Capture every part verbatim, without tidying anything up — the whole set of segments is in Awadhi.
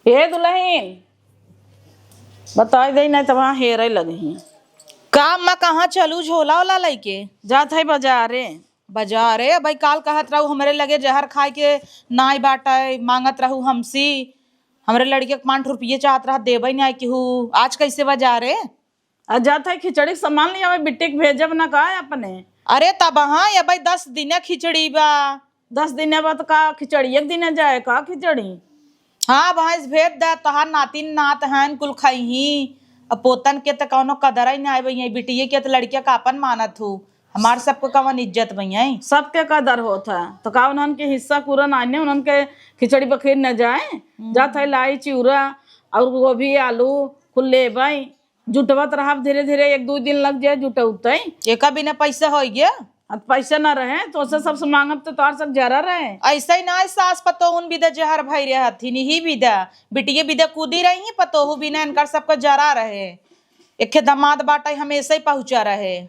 हे दुलहिन, बताइ देइ, नाहीं त वहाँ हेरै लगही। का अम्मा, कहाँ चलू झोला ओला लइके? जात है बजारे। बजारे? अबइ काल कहत रहू हमरे लगे जहर खाइके नाहीं बाटइ, माँगत रहू हमसी। हमरे लड़िके क पाँच रुपिये चाहत रहा, देबइ नाहीं केहू। आज कइसे बजारे? आ जात है खिचड़ी क सामान लियावइ, बिट्टी क भेजब न का अपने? अरे तब हाँ, अबइ दस दिने खिचड़ी बा। दस दिने बा त का खिचड़ी एक दिने जाए का खिचड़ी? हाँ, भैंस भेज द, तोहार नातिन नात हन, कुल खइहीं। अब पोतन के त कउनो कदरइ नाहीं बइहइ, बिटिये के त लड़िके क आपन मानत हू, हमार सबके कवन इज्जत बइहइ? सबके कदर होत है, त का उन्हन के हिस्सा पूरा नाहीं ने, उन्हन के खिचड़ी बखिर न जाए? हम्म। जात है लाई चिउरा अउर गोभी आलू कुल लेबइ, जुटवत रहब धीरे धीरे, एक दुइ दिन लग जाए जुटउतइ। एका बिना पैसा होइ गया? अब पैसा न रहे, तोसे सबसे माँगब त तोहार सब जरा रहे। अइसइ नाहीं सास पतोहुन बिदा जहर भइ रहे हथिन, इही बिदा, बिटिये बिदा कूदी रही, पतोहू बिना इनकर सबका जरा रहे। एखे दमाद बाटइ, हमेसइ पहुँचा रहे।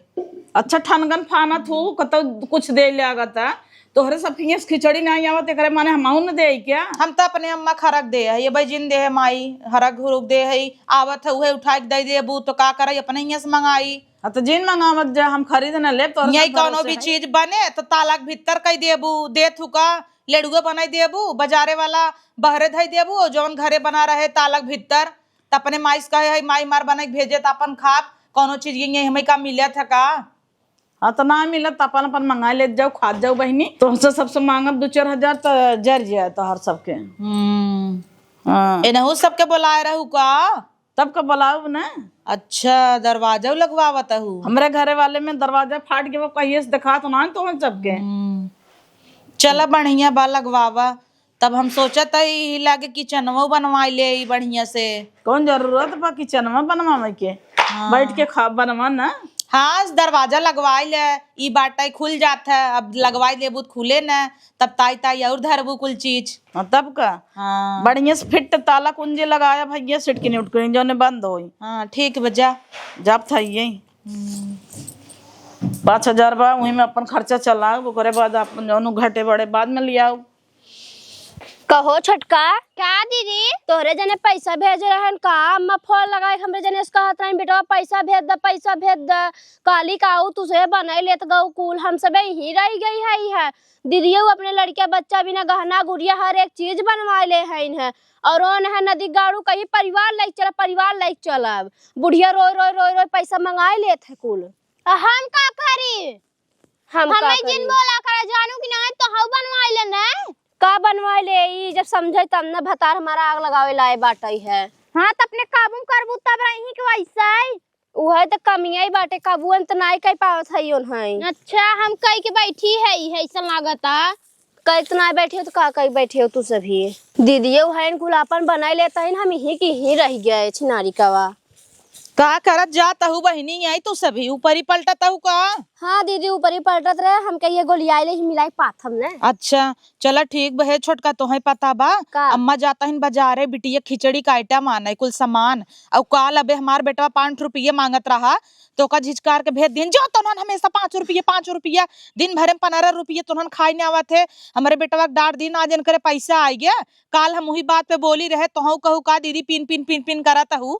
अच्छा, ठनगन फानत हू, कतउ कुछ देइ लागत है। तोहरे सब हियाँ से खिचड़ी नाहीं आवत, एकरे माने हमहू न देइ क्या? हम त अपने अम्मा क हरक देइ हई, अबइ जिन देइ है माई, हरक हुरुक देइ हई, आवत है उहे उठाइके दइ देबू, त का करइ, अपने हियाँ से मँगाई। हाँ, त जिन मँगावत जा, हम खरीद न लेब, तोहरे यही सब कउनो भरोसे भी है। चीज बने, त ताला क भीतर कइ देबू, देत हू का, लेड़ुआ बनाइ देबू, बजारे वाला बहरे धइ देबू, अउर जउन घरे बना रहे ताला क भीतर, त अपने माई से कहे है, माई मार बनाइके भेजे, त अपन खाब, कउनो चीज यही हमइ का मिलत है का? हाँ, त नाहीं मिलत, त अपन, अपन मँगाइ लेत जाउ, खात जाउ बहिनी। तोहसे सबसे माँगब दुइ चार हजार, त जर जाए तोहार सबके। हम्म। हाँ। एनहू सबके बोलाए रहू का? तब का बोलाउब न। अच्छा, दरवाजउ लगवावत हू? हमरे घरे वाले में दरवाजा फाट गवा, कहिये से देखात नाहीं तोहन सबके। हम्म। चला, बढ़िया बा, लगवावा। तब हम सोचत हई, लागे किचनवो बनवाइ लेई बढ़िया से। कउन जरूरत बा किचनवा बनवावइ के? हाँ। बइठ के खा, बनवा न। हाँ, दरवाजा लगवाइ ले, ई बाटइ खुल जात है, अब लगवाइ लेबू त खुले न, तब ताई ताई अउर धरबू कुल चीज। हाँ, तब का? हाँ। बढ़िया से फिट ताला कुंजी लगाया भइया, सिटकिनी उटकिनी जउने बंद होई। हाँ, ठीक बा, जा। जाब थाइये। हम्म। पाँच हजार बा, उही में अपन खर्चा चलाउ, ओकरे बाद अपन जउन घटे बढ़े बाद में लियाउ। कहो छोटका। का दीदी? तोहरे जने पैसा भेजे रहन का? अम्मा फोन लगाए के हमरे जने से कहत रहन, "बेटवा पैसा भेज द, पैसा भेज द।" कहली का ऊ तुसे बनाई लेत गऊ कुल, हम सबे यहीं रहि गई हई है। दीदियो अपने लड़किया बच्चा बिना गहना गुड़िया हर एक चीज बनवाए ले हईन है। और ओन है नदी गाड़ू कहीं परिवार लइके चलब, परिवार लइके चलब। बुढ़िया रोई रोई रोई रोई पैसा मंगाए लेत है कुल। आ हम का करी? हम का हमें जिन करी? बोला करा जानू कि नाहीं तो हऊ बनवाई ले ना। का बनवाई ले? ई जब समझे तब न भतार हमारा आग लगावे लाए बाटई है। हाँ, त अपने काबू में करबू तब रही कि वैसे ही। उहे त कमिया ही बाटे, काबू अंत नाई कर पावत है उन्हें। अच्छा, हम कह के बैठी है, ई है ऐसा लागता। कह तो नाई बैठी हो तो का कह बैठी हो तू सभी? दीदियो है कुल अपन बनाई लेता है, हम यहीं की ही रह गए छिनारी कवा। का करत जात हऊ बहिनी, आई तू सभी ऊपरी पलटत हऊ का? हाँ दीदी, ऊपरी पलटत रहे, हम कहिए गोलियाई ले मिलाई पाथम ने। अच्छा, चला ठीक बा। हे छोटका, तोहे पता बा? का? अम्मा जात हईन बजारे बिटिया खिचड़ी का आइटम आने कुल सामान, अउ काल अबे हमार बेटवा पाँच रुपये मांगत रहा, तो ओका झिझकार के भेज दिन, "जो तोहन हमेशा पाँच रुपये, पाँच रुपया, दिन भरे में पन्द्रह रुपये तोहन खाई ने आवत है।" हमरे बेटवा के डांट दिन, आज इनकरे पैसा आई गया। काल हम वही बात पे बोली रहे, तोहू कहू का दीदी पिन पिन पिन पिन करत हऊ।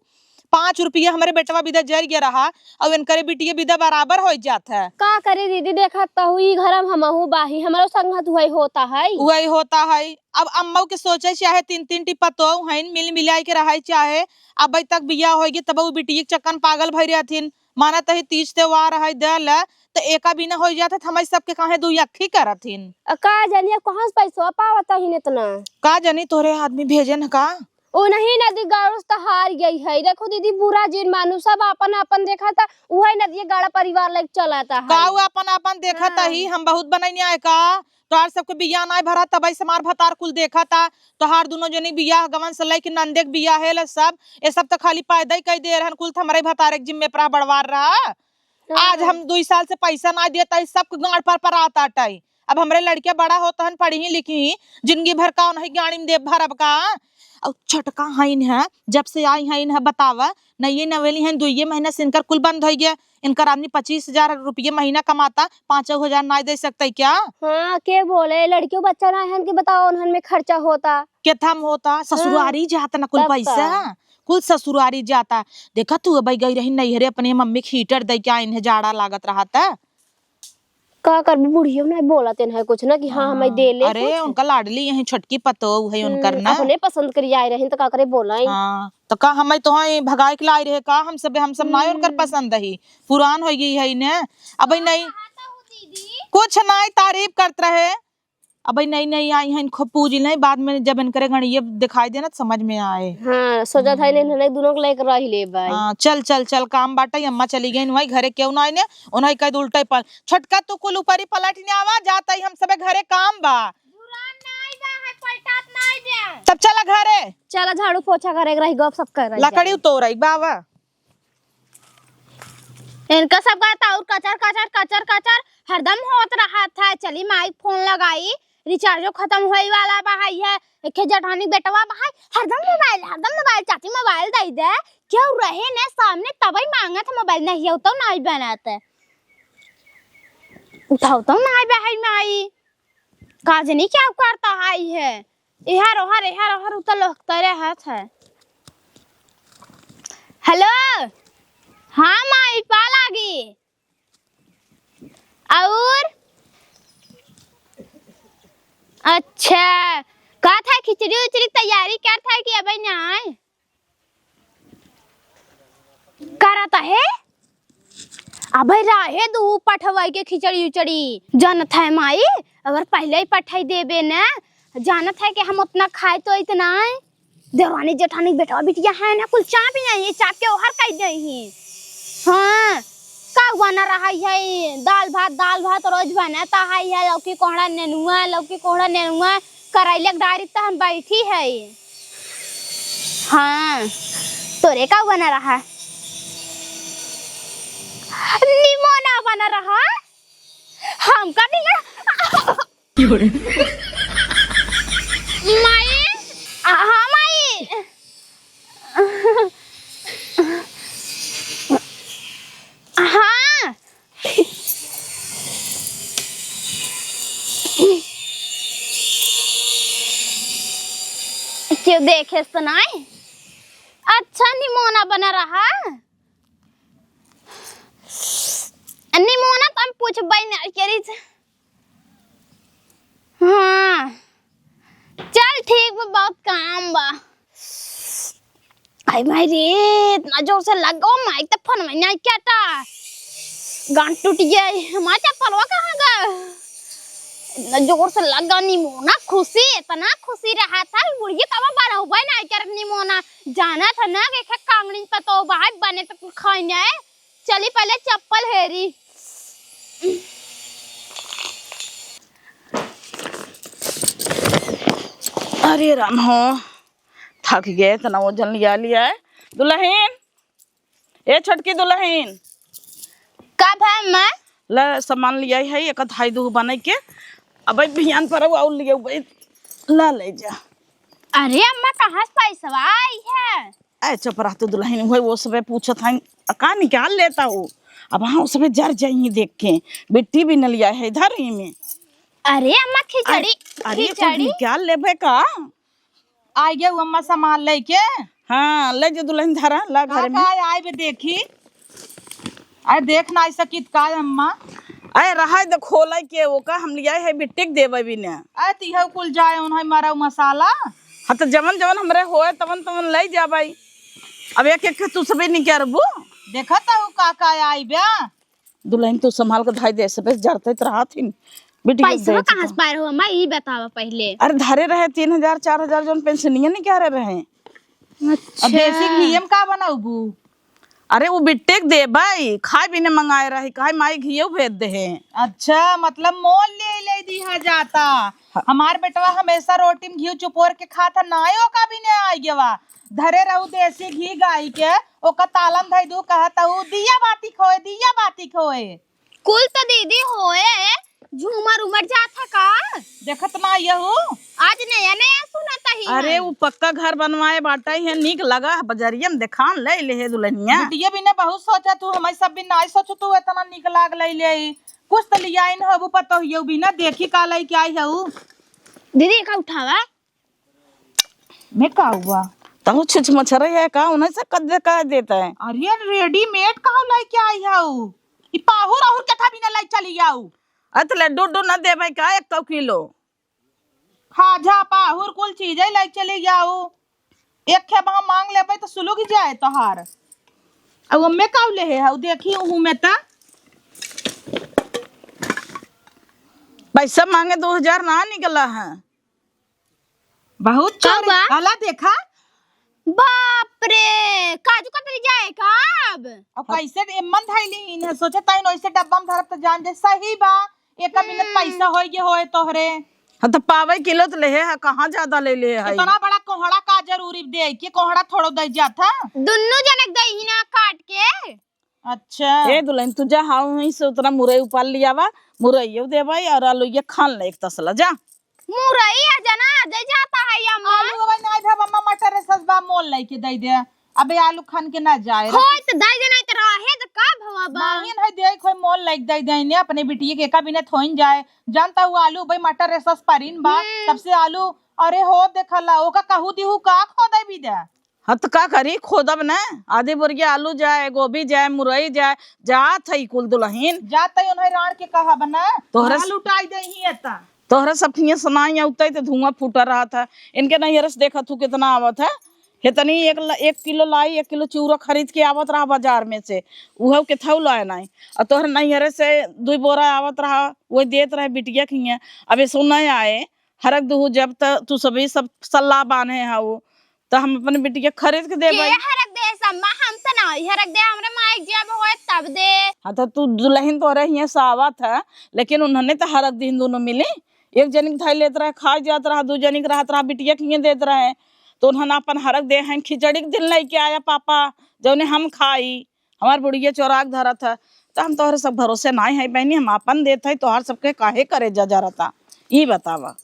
पाँच रुपया हमरे बेटवा बिदा जर गया रहा, अउ इनकरे बिटिया बिदा बराबर होइ जात है। का करे दीदी, देखत त हुई घर में हमहू बाही, हमरो संगत वही होता है। वही होता है। अब अम्मा के सोचे चाहे तीन तीन टी पतोह हईन, मिल मिलाई के रहे चाहे, अब तक बियाह होइ गए तब उ बिटिया के चक्कर में पागल भई रहथिन। माना तही तीज त्योहार है दे ले, त एका बिना होइ जात है, त हमई सबके काहे दुई अक्खी करथिन। अ, का जानी अब कहाँ से पैसवा पावत हईन इतना? का जानी तोहरे आदमी भेजन का? ओ नहीं नदी गाड़ू से त हार गई है। देखो दीदी, बुरा जिन मानू, सब आपन आपन देखा था, उहे नदिये गाड़ा परिवार लइके चलाता है। का उ आपन आपन देखा हाँ। ही, हम बहुत बनैनिया है का? तोहार सबके बियाह नाय भरा, तबई से हमार भतार कुल देखा था। तोहार दुनो जनी बियाह गवन से लइके नंदे के बियाह है ले सब, ये सब त खाली पैदा ही कई दे रहन कुल, त हमरे भतारे के जिम्मे पर बड़वार रहा। आज हाँ। हम दुई साल से पैसा ना देता, ई सबके गांड पर पर आता टाई। अब हमरे लड़किया बड़ा होता हन, पढ़ी लिखी, जिंदगी भर का उन्हीं गाड़ी में देब भरब का? अउ छोटका हइन है, जब से आई हइन है, बतावा, नइये नवेली हइन, दुइये महीना से इनकर कुल बंद होइ गया। इनकर आदमी पच्चीस हजार रुपये महीना कमाता, पाँचो हजार नाई दे सकते क्या? हाँ, के बोले, लड़कियों बच्चा ना हन कि बताओ, उन्हन में खर्चा होता। केथम होता, ससुरारी हाँ। जाता ना कुल तब पैसा, का? कुल ससुरारी जाता। देखा तू, अबई गई रही नैहरे, अपने मम्मी के हीटर दे के आइन है, जाड़ा लागत रहा था। का करबू, बुढ़ियो नहीं बोलत है कुछ ना कि हाँ, हमें हाँ। दे ले अरे, कुछ। उनका लाडली यही छोटकी पतोह है हम्म, उनकर ना। अपने पसंद करी आए रही तो का करे बोलाई। हाँ, तो का हमें तो हाँ भगाए के लाई रहे का? हम सब, हम सब ना उनकर हम्म। पसंद ही, पुरान हो गई है ने। अब नहीं, कुछ नहीं तारीफ करत रहे। अब नई नई आई हैं, खूब पूजी नहीं, बाद में जब इनकरे गणिये दिखाई देना तो समझ में आए। हाँ, सोचा था इन्हें, हम्म। नहीं दोनों को लेकर रह ले भाई। हाँ, चल चल चल, काम बाटे, अम्मा चली गई वही घरे, क्यों ना आइने, उन्हें कह दे उल्टा ही पल। छोटका तू कुल ऊपर ही पलट नहीं आवा, जाता ही हम सबे घरे काम बा। बुरा नहीं बा, है पलटात नहीं बा। तब चला घरे। चला झाड़ू पोछा करे के रही, गप सब कर रही लकड़ी जाए। उतोर आई बाबा। इनका सबका तो और कचर, कचर, कचर, कचर हरदम होत रहत है। चली माई के फोन लगाई, रिचार्जो खतम होए वाला बा है। है एक जेठानी बेटवा बा है, हरदम मोबाइल, हरदम मोबाइल, चाची मोबाइल दे दे। क्यों रहे ने सामने तबई मांगत है मोबाइल, नहीं हो तो नहीं बनत। उठाओ तो नहीं बा है माई। का जनी क्या करता है, है एहर ओहर, एहर ओहर उतर लोग करे हाथ है। हेलो, हाँ माई, पा लागी। और अच्छा, का था खिचड़ी उचड़ी तैयारी कर था कि अबे ना आए? करत है। अबे रहे दू पठवाई के खिचड़ी उचड़ी। जानत है माई, अगर पहले ही पठाई देबे न, जानत है कि हम उतना खाए तो इतना है। देवरानी जेठानी बेटवा बिटिया है ना, कुल चाप ही नहीं, चाप के ओहर कर दे ही। हाँ, का बना रहा है? दाल भात, दाल भात रोज बनता है, है लौकी कोहड़ा नेनुआ, लौकी कोहड़ा नेनुआ, करैले के डायरी त हम बैठी है। हाँ, तोरे का बना रहा? निमोना बना रहा? हमका निमोना? माई? आ, हाँ, माई। हाँ। क्यों देखे तो नहीं? अच्छा निमोना बना रहा। निमोना तो हम पूछबे नहीं करी। हाँ, चल ठीक बा, बहुत काम बा। आई माई रे, इतना जोर से लगो माई, तो फोन में नहीं काटा, गांड टूट गया। हमारा चप्पलवा कहाँ गया? इतना जोर से लगा निमोना, खुशी, इतना खुशी रहा था, बुढ़िया तब बना हुआ ना कर निमोना, जाना था ना कि कांगड़ी पतो बाहर बने तो कुछ खाई नहीं। चली पहले चप्पल हेरी। अरे राम हो, थक गए, इतना वजन लिया लिया है। दुल्हन, ए छोटकी दुल्हन। का भा अम्मा? ला सामान लिया है, एक धाई दूह बनाई के, अब बिहान पर और लिया भाई, ला ले जा। अरे अम्मा, कहाँ से पैसवा आई है? ए, चुप रह तू दुल्हन, वही वो सबे पूछत हैं, का निकाल लेता हो? अब हाँ, वो सबे जर जाइए देख के, बिट्टी भी न लिया है इधर ही में। अरे अम्मा, खिचड़ी, अरे, अरे, कुछ खिचड़ी। निकाल लेबे का? आ गया वो अम्मा सामान लेके। हाँ, ले जो दुल्हन धरा, ला का, घर में। का आए बे देखी? अरे देख ना आई सकित का अम्मा? अरे रहा दे खोले के, वो का हम लिया है बिट्टी के देवे भी ना। अरे तिहउ कुल जाए उन्हें मरउ मसाला। हाँ, तो जवन जवन हमरे होए, तवन तवन ले जा भाई। अब एक एक के तू सबे निकरबू। देखा तो का का आई बे? दुल्हन तू संभाल के धाई दे, सबे जरते तो रहा थी। बिटिया पैसवा दे कहाँ से चुका। पाए हो अम्मा, ई बतावा पहले। अरे धरे रहे तीन हजार, चार हजार जौन पेंशनिया निकाले रहे। अच्छा। अब देसी घी में का बनाउबू? अरे वो बिट्टे के देबई, खाए बिने मंगाए रही, कहे माई घियो भेज दे है। अच्छा, मतलब मोल ले ले दिया जाता। हाँ। हमार बेटवा हमेशा रोटी में घी चुपोर के खाता, नाई ओका बिने आई गवा। धरे रहू देसी घी गाई के, ओका तालम धई दू, कहत हऊ, "दिया बाती खोए, दिया बाती खोए।" कुल तो दीदी होए, झूमर उमर जात है का? देखत ना यहू। आज नया नया सुनत ही अरे, हम। उ पक्का घर बनवाए बाटे है, नीक लगा है, बजरिया में देखान ले ले है दुल्हनिया। बिटिया बिना बहुत सोचा तू, हमारे सब बिना आई सोचू तू, इतना नीक लाग ले ले। कुछ तो लिया इन हबू पतो हियो बिना, देखी का लेके आई है उ। दीदी, का उठावा? में का हुआ? तहु छुछ मछरे है का? उन्हें से कद का देता है? अरे, रेडीमेड का लेके आई है उ? ई पाहुर अहुर के था बिना ले चली आऊ। अत लड्डू उड्डू न देबै का एक किलो? खाजा पाहुर कुल चीजें ले चली आऊ। एक खेबा मांग लेबै तो सुलुग जाए तोहार। अब ओमे का ले है? हऊ देखी उहू में त पैसा मांगे दो हजार ना निकला है। बहुत का चोरी बा? हला देखा। बाप रे, काजू कतरी जाए का अब? अब कैसे एमन धैली इन है, सोचे ताइन ओइसे डब्बा में धरब त जान जाए। सही बा, एक मिनट हम्म। पैसा होई गे होए तोहरे। हाँ, तो पावे किलो तो लेहे है, कहाँ ज्यादा ले ले है? इतना बड़ा कोहड़ा का जरूरी दे के, कोहड़ा थोड़ो दे जात है। दुन्नु जनक दे ही ना काट के। अच्छा। ए दुल्हन, तू जा, हाँ, वहीं से उतना मुरई उपाल लियावा, मुरैयो देबै और आलू ये खान ले एक तसला, जा। मुरई आ जना, दे जाता है ये अम्मा। आलू अबै नाई भा अम्मा, मटर है ससबा, मोल लेके दे दे। अबे आलू खान के ना जाए। होय तो दे दे, नहीं तो रहे तो का भवा बा? नाहीं है, दे कोई मोल लेके दे दे ने, अपने बिटिया के का बिना थोइन जाए। जानता हूँ आलू भाई मटर है सस परिन बा, हम्म। तब से आलू, अरे हो देखला, ओका कहू दिहू का खो दे भी दे। हाँ, त का करी, खोदब न, आधी बोरिया आलू जाए, गोभी जाए, मुरई जाए, जात है कुल दुलहिन। जात है उन्हें राड़ के कहब न, तोहरे स-, लुटाई दे ही एता। तोहरे सब हियाँ सनाई उतई त धुआं फूटा रहत है। इनके नैहरे से देखत हूँ कितना आवत है। हेतनी एक ल-, एक किलो लाई, एक किलो चिउरा खरीद के आवत रहा बाजार में से, उहव के थौ लाए नाई। और तोहरे नैहरे से दुई बोरा आवत रहा, वही देत रहे बिटिया के हियाँ। अब ऐसो नहीं आए, हरक दुहू जब त तू सभी सब सल्ला बान्हे हऊ, त हम अपने बिटिया खरीद के देबै। के हरक दे अम्मा, हम त ना होई हरक दे, हमरे माई के जब होए तब दे। हाँ, त तू दुलहिन तोरे हियाँ से आवत है, लेकिन उन्हने त हरक दिन दुनो मिली। एक जनी के धइ लेत रहे, खाइ जात रहा, दू जनी के रहत रहा, बिटिया के हियाँ देत रहे। त उन्हने अपन हरक दे हैं, खिचड़ी के दिन लइके आया पापा, जौने हम खाई। हमार बुढ़िया चोराक धरत है, त हम तोहरे सब भरोसे नाहीं है बहिनी, हम आपन देत है, तोहार सबके काहे करेजा जरता, ई बतावा।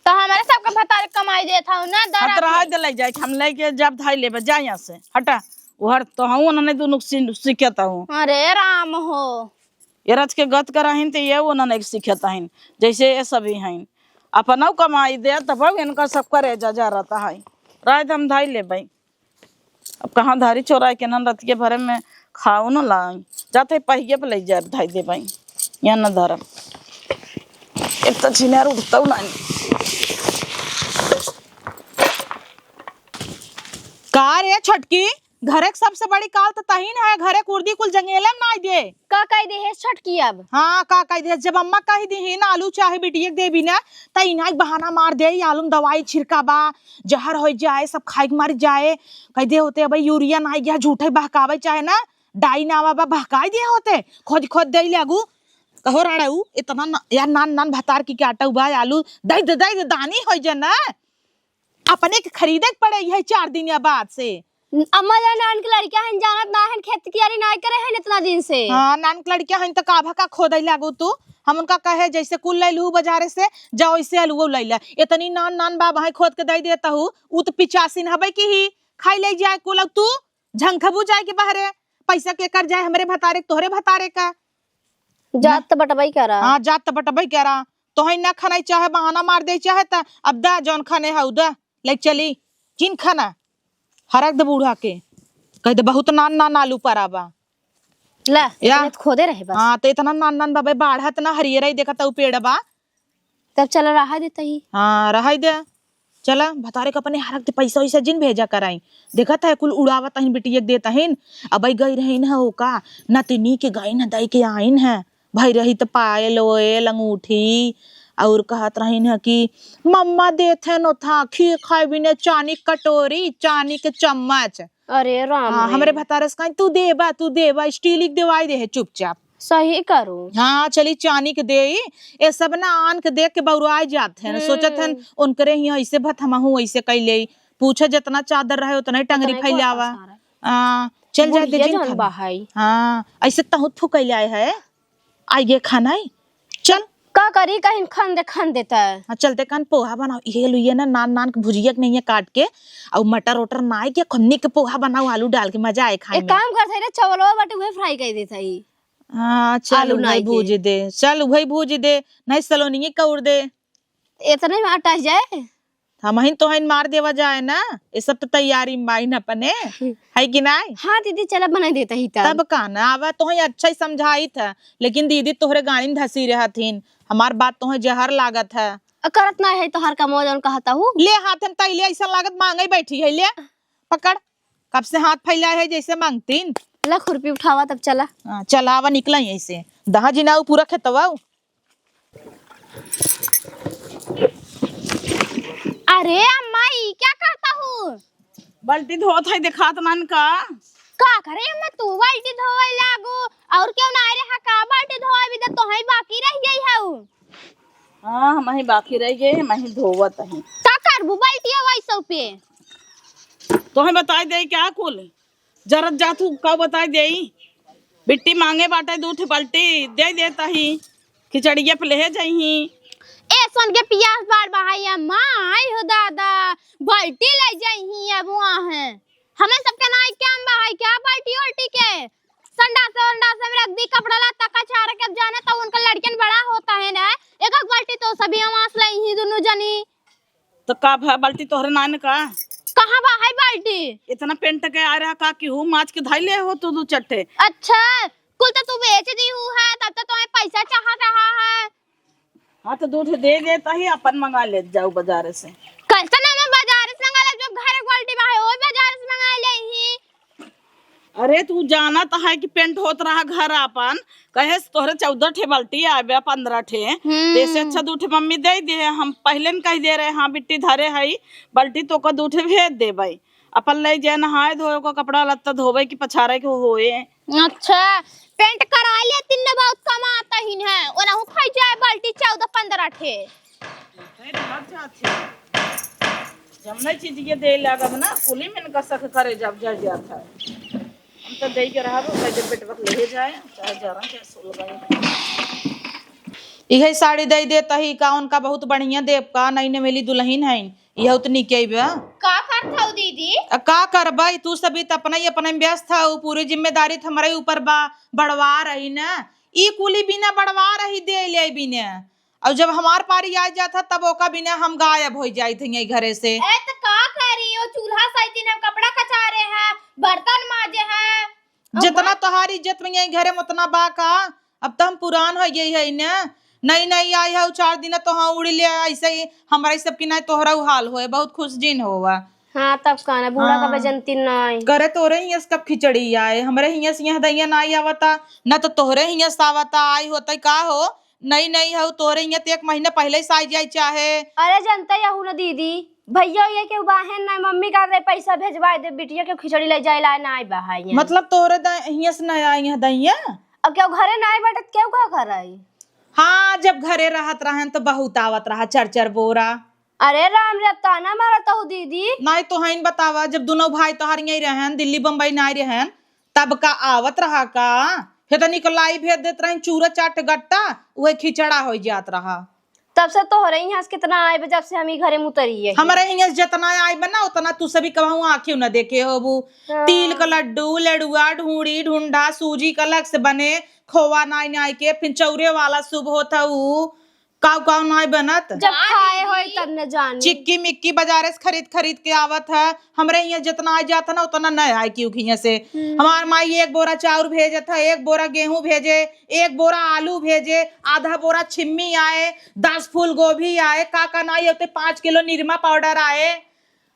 त हमरे सबके भतार कमाई देत हऊ ना, दरा हट रहा के। दे ले जाए, हम लेके जब धाई लेबे, जा यहाँ से, हटा। उहर तो हूँ उन्होंने दुनू सी-, सीखत हूँ। अरे राम हो। ये रच के गत कर हइन, त ये उन्होंने सीखत हइन, जैसे ये सभी हइन। अपनौ कमाई दे, तब इनका सब करेजा जरता है। रात हम धाई लेबे। अब कहाँ धारी चोराए के नन रतिया भरे में खाओ न लाई। जाते पहिए पे ले जाए, धाई देबे। या न धरम। एक त छिनार उठतौ नाहीं। का रे छोटकी, घरे के सबसे बड़ी काल त तहीन है, घरे कुर्दी कुल जंगेले में नाई दे। का कह दे है छोटकी अब? हाँ, का कह दे, जब अम्मा कह दी ही ना आलू चाहे बिटिया के देबी ना, त इनाई बहाना मार दे, ई आलू में दवाई छिड़का बा, जहर होइ जाए, सब खाए के मर जाए, कह दे होते, अब यूरिया नाई गया, झूठे बहकावे चाहे ना, डाई नावा बा, बहकाई दे होते, खोद खोद दे लागू। कहो राड़ू, इतना न, यार नान नान भतार की काटऊ बा, आलू दे दे, दे दे, दानी होइ जाए ना। अपने के खरीदे के पड़े है चार दिन या बाद से। अम्मा जान, नान के लड़किया हन, जानत ना हन, खेत कियारी नाय करे हन इतना दिन से। हाँ, नान के लड़किया हन त का भका खोदे लागू तू? हम उनका कहे जैसे कुल ले लू बाजारे से, जाओ इसे अलुओ ले ले। इतनी नान नान बा भाई खोद के दे देता हूँ, उ त पिचासिन हबे की ही, खाई ले जाए कुल, तू झंखबू जाए के बहरे, पैसा के कर जाए हमरे भतारे के तोहरे भतारे का। जात त बटबई करा। हाँ, जात त बटबई करा। तोहई ना खाना चाहे बहाना मार दे चाहे त अब दा जौन खाने हऊ दा, ले चली। जिन खाना हरक दे बूढ़ा के, कह दे बहुत नान नान आलू परा बा। ला, या। इतने त खोदे रहे बस। हाँ, त इतना नान नान बाबे बाढ़त ना हरियरई देखत उ पेड़ बा। तब चला रहा देता ही। हाँ, रहा दे। चला, भतारे के अपने हरक दे पैसा वैसा जिन भेजा कराई। देखत है, कुल उड़ावत अहिन, बिटिया के देत अहिन। अबई गई रहीन है ओका, नतिनी के गईन है, दई के आइन है। भई रही त पायल ओयल, अंगूठी, और कहत रहीन है कि मम्मा देत है नोथा, खीर खाए बिने चानी के कटोरी, चानी के चम्मच। अरे राम हाँ, रे। हमरे भतारे से कहीं, "तू देबा, तू देबा, स्टील के देवाई दे है चुपचाप।" सही करू। हाँ, चली चानी के देई, ये सब ना आन के देख के बौराए जात है, हम्म। सोचत है उनकरे ही ऐसे भत हमहू ऐसे कैले, पूछे जितना चादर रहे उतना ही टंगरी उतना ही फैलावा। बोलता सारा। हाँ, चल जाए दे बुढ़िया जिन जौन खाना। बा है। हाँ, ऐसे तहुत फुकैले आए है, आई गे खाना है, चल। का करी, कहीं खन दे, खन देता है। हाँ, चलते कहन पोहा बनाओ, ये लो, ये ना नान नान के भुजिया के नहीं है काट के, और मटर उटर नाई के, खुन्नी के पोहा बनाओ, आलू डाल के, मजा आए खाए एक में। काम करत है रे, चावलवा बाटे उहे फ्राई कर देत है। हाँ, चल आलू उहे नाई के। भूज दे, चल उहे भूज दे, नहीं सलोनी के कौर दे। इतने में आटा जाए। हमहिन तोहन मार देवा जाए ना, ये सब तो तैयारी माइन अपने, है कि नाई? हाँ दीदी, चला बनाई देता ही तब। तब का ना, आवा तोहन अच्छा ही समझाइत है, लेकिन दीदी तोहरे गाड़ी में धसी रहथिन, हमार बात तोहन जहर लागत है। अ, करत ना है तोहर कमवा जौन कहता हूँ। ले हाथ में तैले ऐसा लागत मांगे बैठी है, ले पकड़, कब से हाथ फैला है जैसे मांगतीन। ला खुरपी उठावा तब चला। हाँ, चला आवा निकला यहीं से, दहा जिनाऊ पूरा खेतवा। अरे अम्मा, ई क्या करता हूँ? बाल्टी धोत है, देखात नन का? का करे अम्मा, तू बाल्टी धोवे लागू, और क्यों ना रहा का? बाल्टी धोवे भी तो तोहई बाकी रह गई है। हाँ, हम ही बाकी रह गए, हम ही धोवत है। का करबू बाल्टी वैसो पे? तोहे बताई दे क्या कुल? जरत जात हूँ, का बताई देई? बिट्टी मांगे बाटे दू ठे बाल्टी, दे देता ही। खिचड़िया पे लेहे जाई ही। ए, सन के पियास बार बहाई अम्मा, आई हो दादा, बाल्टी ले जाई ही अब वहाँ है। हमें सबके नाई क्या अम्मा है, क्या बाल्टी उल्टी के? संडास, संडास में रख दी, कपड़ा लत्ता कचार के, अब जाने तो उनका लड़कियन बड़ा होता है ना, एक एक बाल्टी तो सभी आवास लाई ही दोनों जनी। तो का भा बाल्टी तोहरे नान का? कहाँ बा है बाल्टी? इतना पेंट के आ रहा का कि हूँ माच के धइले हो तू दू चट्टे। अच्छा, कुल तो तू बेच दी हूँ है, तब तो तुम्हें पैसा चाह रहा है। हाँ, तो दू ठे दे देता ही, अपन मंगा ले जाऊ बाजार से। कैसे ना मैं बाजार से मंगा ले, जब घर बाल्टी बा है, वो बाजार से मंगा ले ही। अरे, तू जानत है कि पेंट होत रहा घर आपन, कहे से तोहरे चौदह ठे बाल्टी आवे, पन्द्रह ठे। हम्म। तो इससे अच्छा दू ठे मम्मी दे दे। हम पहले न कह दे रहे, हाँ, बिट्टी धरे है, बाल्टी तो का दू ठे भेज देबै। अपन ले जाए, नहाए धोए को, कपड़ा लत्ता धोवे की पछारे के होए। अच्छा, पेंट करा ले, तीन बहुत कमाता ही है, ओनहु खाई जाए बाल्टी चौदह पन्द्रह ठे। जमने चीज ये दे लागब ना, कुली में इनका शक करे जब जर जात है। हम तो दे के रहब, भाई जब बेटवा के ले जाए, चाहे जरा, चाहे सुलगाए। इहे साड़ी दे देता ही का, उनका बहुत बढ़िया देब का, नई नवेली दुल्हन है, यह उतनी के बा। का करत हऊ दीदी? आ, का करबा, तू सभी त अपना ही अपना में व्यस्त हऊ, पूरी जिम्मेदारी त हमरे ऊपर बा, बढ़वा रही ना, ई कुली बिना बढ़वा रही दे ले बिना। और जब हमार पारी आ जात है, तब ओका बिना हम गायब हो जाइत हई घरे से। ए, त का करी? ओ चूल्हा सैती न, कपड़ा कचारे है, बर्तन माजे है। अब जितना बा- तोहार इज्जत में यही घरे में उतना बा का? अब तो हम पुरान हो गई है न। नई नई आई है, चार दिन तो हाँ उड़ ले, ऐसे ही हमरा सब की नहीं तोहरा उ हाल होए, बहुत खुश जिन होवा। हाँ, तब का ना, बूढ़ा का हाँ। बजंती नहीं। करे तोरे हियां से कब खिचड़ी आए, हमरे हियां से यहाँ दैया नहीं आवता, न तो तोहरे हियां से आवता, आई होते का हो, नई नई हऊ, तोरे हियां त एक महीना पहिले से आई जाई चाहे। अरे जनते हऊ न दीदी, भैया ये केहू बाहेन ना, मम्मी का दे पैसा भेजवाए दे, बिटिया के खिचड़ी ले जाए ला, ना आई बा हियां। मतलब तोरे द-, हियां से ना आई है दैया? अब केहू घरे ना आई बाटे त केहू का कराई? हाँ, जब घरे रहत रहन त बहुत आवत रहा चार चार बोरा। अरे राम रे, अब ताना मारत हऊ दीदी। नहीं तो हईन बतावा, जब दोनों भाई तोहार यहीं रहन, दिल्ली बम्बई ना आई रहन, तब का आवत रहा का? हे तो निकलाई भेज देत रही चूरा चाट गट्टा, उहे खिचड़ा हो जात रहा। तब से तोहरे यहाँ से कितना आए बा, जब से हम ई घरे में उतरी है। हमरे यहाँ से जितना आए बा ना, उतना तू सभी कहूँ आँखियों न देखे होबू। हाँ। तिल का लड्डू, लडुआ, ढूंढी, ढूंढा, सूजी का अलग से बने, खोवा नाई नाई के, फिर चौरे वाला शुभ होत है ऊ, काऊ काऊ नाई बनत। जब हाँ खाए दीदी। होई तब न जानी। चिक्की मिक्की बाजारे से खरीद खरीद के आवत है। हमरे हियां जितना आ जात है ना, उतना न आए क्यों हियां से। हम्म। हमार माई एक बोरा चाउर भेजत है, एक बोरा गेहूं भेजे, एक बोरा आलू भेजे, आधा बोरा छिम्मी आए, दस फूल गोभी आए, का का नाई होते, पाँच किलो निरमा पाउडर आए।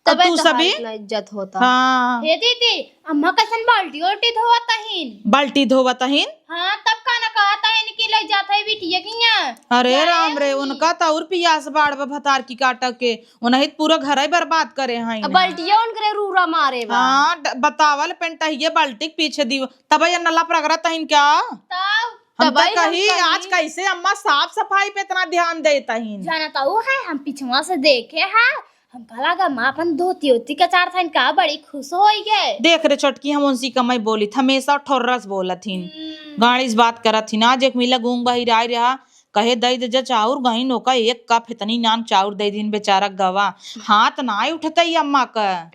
तब तबे तू तोहार सभी इतना इज्जत होता। हाँ। हे दीदी, अम्मा कैसन बाल्टी उल्टी धोवत हईन? बाल्टी धोवत हईन? हाँ, तब का ना कहत हईन कि ले जात है बिटिया के यहाँ। अरे जाए राम रे, होई। उनका तो और पियास बाढ़ बा भतार की काटा के, उन्हें पूरा घर ही बर्बाद करे हैं अब इन्हें। बाल्टिया उनकरे रूरा मारे बा। हाँ, ड-, बतावल पेंटहिए बाल्टी के पीछे दीव, तब ये नला प्रगरत हईन क्या? तब हम तब तो ही हम कही, कही। आज कैसे अम्मा साफ सफाई पे इतना ध्यान देत हईन। जाना तो वो है, हम पिछुआ से देखे हैं, हम कहला गा, माँ अपन धोती ओती कचार था, इनका बड़ी खुश होई गए। देख रे छोटकी, हम उनसी कमाई बोलित, हमेशा ठोर्रस बोलत हिन। हम्म। गाड़ी से बात करत हिन। आज एक मिला गूंग बहिर आए रहा, कहे, "दइ दे जा चाउर।" गइन ओका एक कप इतनी नान चाउर दइ दिन बेचारा गवा। हाथ नाय उठतइ अम्मा क।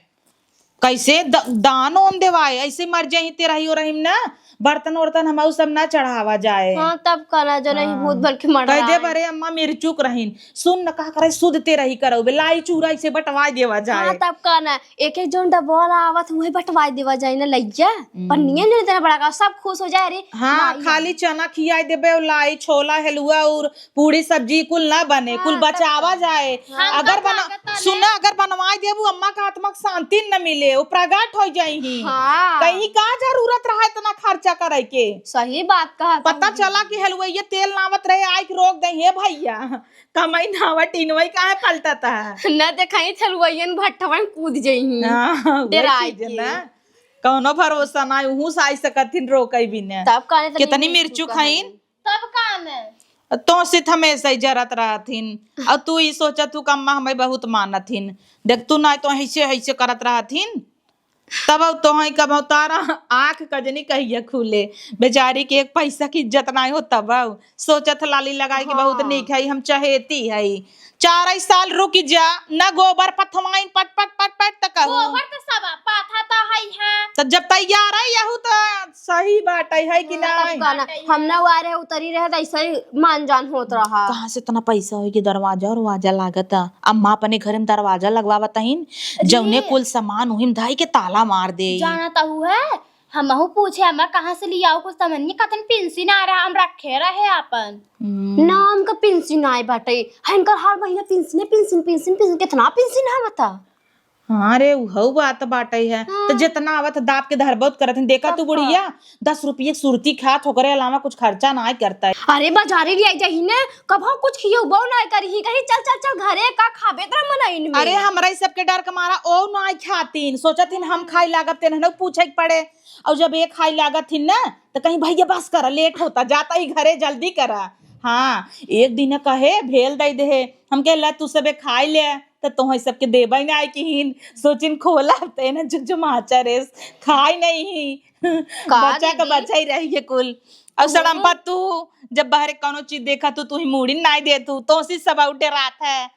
कैसे द-, दान ओन देवाए, ऐसे मर जाई तेरही ओरहिम ना, बर्तन ओर्तन हमहू सब ना चढ़ावा जाए। हाँ, तब का ना, जो नहीं हाँ। भूत बन के मर कह रहा दे, है। "अरे अम्मा, मिर्चुक रहीन।" सुन न, कहा करे, "शुद्ध तेरही करउबे, लाई चूरा इसे बंटवाए देवा जाए।" हाँ, तब का ना, एक एक जौन डब्बा वाला आवत, उहे बंटवाए देवा जाए ना, लइया। हम्म। पन्निया नहीं देना पड़ा का, सब खुश हो जाए, "अरे, हाँ, लाई खाली है।" चना खियाए देबे, और लाई, छोला, हलुआ और पूड़ी सब्जी कुल ना बने, हाँ, कुल तब बचावा का। जाए। हाँ, अगर तब बना-, लागत है सुना, ना। अगर बनवाए देबू, अम्मा का आत्मा के शांति न मिले, वो प्रगट हो जाइही। हाँ। कहीं का जरूरत रहा इतना खर्चा करे के? सही बात कहा पता तुम। चला कि हलवइया तेल नावत रहे, आइके रोक दे, "हे भइया, कमाई नावा टीनवई काहे पलटत है?" न देखाई थलवइयन भट्ठवा में कूद जइही। हाँ, वही डेराए चीज है के। ना। कौनो भरोसा ना, उहू से आई सकत हिन रोकई बिना। तब काने तो कितनी मिर्चू मिर्चू खाइन? खाइन। तब का में? तोसे त हमेशा ही जरत रहथिन। और तू ई सोचत हू कि अम्मा हमें बहुत मानत हिन। देख तू ना तो ऐसे, ऐसे करत रहथिन। तब अब तोहई कब तारा आँख कजनी कहिया खुले। बेचारी के एक पैसा की इज्जत नाय हो तब अब। सोचत ह लाली लगाई कि बहुत हाँ। नीक है, हम चहेती है। चार साल रुक जा, न गोबर पथवाइन पट, पट, पट, पट त कहू। गोबर त सब पाथा त है, है। त जब तैयार है यहू त सही बात है, है कि हाँ, तब नाय? का ना, हम ना वारे उतरी रहे त ऐसे ही मान जान होत रहा। कहाँ से इतना पैसा होई कि दरवाजा उरवाजा लागत? अम्मा अपने घर में दरवाजा लगवावत हईन, जी। जौने कुल सामान उहिम धाई के ताला मार दे। जाना त हु है, हमहू पूछे, "अम्मा, कहाँ से लियाओ कुछ सामान?" ये कतन पेंशन आ रहा, हम रखे रहे आपन। हम्म। ना, हमका पेंशन आए बाटे। है, इनकर हर महीना पेंशने, पेंशन, पेंशन, पेंशन, कितना पेंशन है बता? हाँ रे, उहउ बात बाटे है। हाँ। त जितना आवत है, दाब के धरबौत करत हैं। देखा तू बुढ़िया, दस रुपये की सुरती खात, ओकरे अलावा कुछ खर्चा नाय करता है। अरे, बाजारे लियाई जाही ने, कबहू कुछ खियउबो नाय करिही, कही, "चल, चल, चल, घरे का खाबे तोरा मनइन में।" अरे, हमरा ई सबके डर के मारा ओ नाय खातीन, सोचत हिन हम खाई लागब, तेन हनउ पूछे के पड़े। और जब एक खाई लागत हिन ना, त कहीं, "भइया बस करा, लेट होता, जाता ही घरे, जल्दी करा।" हाँ, एक दिन कहे, भेल दइ देहे, हम कहे, "ला तू सबे खाई ले।" त तोहई सबके देबइ नाहीं किहिन, सोचिन खोला त एने जुगजुमाचा रेस, खाई नहीं ही। का बचा के दीदी? बचा ही रही है कुल। और ओहो। सड़म्पा तू जब बहरे कौनो चीज देखा तू, तू ही मूड़ी नाहीं देतू, तोसी सब आउटे रात है,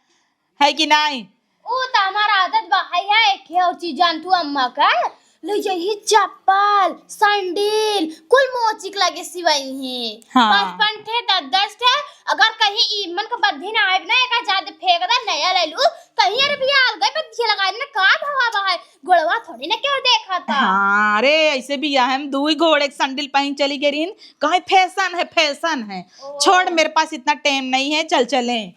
है कि नाहीं? ऊ त हमार आदत बा, है, है, एक है और चीज जान तू अम्मा का, ले जाइए चप्पल, सैंडल, कुल मोचिक लगे सिवई है। हाँ। पाँच पाँच ठे, दस दस ठे, अगर कहीं ई मन के बद्धी ना आइब ना, एका जादे फेंक दे, नया ले लू, कहीं अरे भैया अलगे बद्धी लगाए ना, का भवा बा है, गोड़वा थोड़ी ना केहू देखा था। हाँ, अरे ऐसे भी हम दुई गोड़ एक सैंडल पहिन चली गई रहीन, कहीं फैशन है, फैशन है। ओह। छोड़, मेरे पास इतना टाइम नहीं है, चल चलें।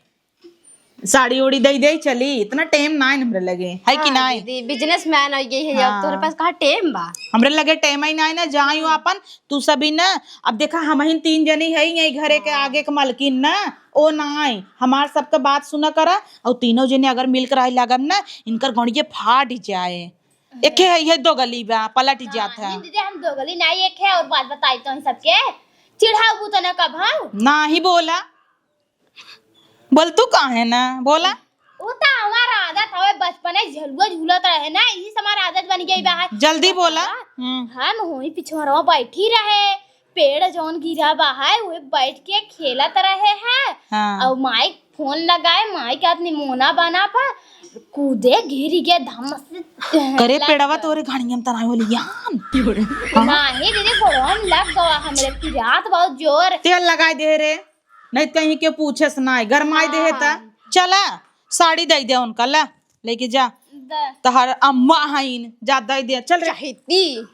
साड़ी ओड़ी दई दे चली, इतना टाइम नाइन हमरे लगे, है कि हाँ, नाइन? दीदी, बिजनेसमैन हो गई है, अब हाँ। तोहरे पास कहाँ टाइम बा? हमरे लगे टाइम ही नाइन ना, जाई हूँ हाँ। अपन, तू सभी ना, अब देखा, हमहिन तीन जनी है यही घरे के हाँ। आगे के मलकिन ना, ओ नाई, हमार सबके बात सुना करा, और तीनों जने अगर मिल कर आई लागब ना, इनकर गणिये फाट जाए। हाँ। एके है, ये दो गली बा, पलट हाँ, जात है। नहीं दीदी, हम दो गली नाई, एक है, और बात बताई तो हम सबके, चिढ़ाऊ तो ना कब हम? ना ही बोला। बोल तू काहे ना बोला? उ त हमार आदत हवे, बचपने झलुआ झूलत रहे ना, यही से हमार आदत बन गई बा। जल्दी बोला। हम्म। हम होई पिछोरवा बैठी रहे, पेड़ जौन गिरा बा है, उहे बैठ के खेलत रहे हैं। हाँ। और माई फोन लगाए, माई के हाथ निमोना बना पर कूदे गिर गए धम से। करे लग पेड़वा गए। तोरे घाड़िया में तना होली यान। नाही दीदी, गोड़वा में लग गवा हमरे, पिरात बहुत जोर। तेल लगाए दे रे। नहीं त कहीं के पूछे से नाई, गरमाई देहे त। हाँ। चला, साड़ी दे दे उनका, ला, लेके जा। दे। तहार अम्मा हईन, जा दे दे, चल रे। चाहती।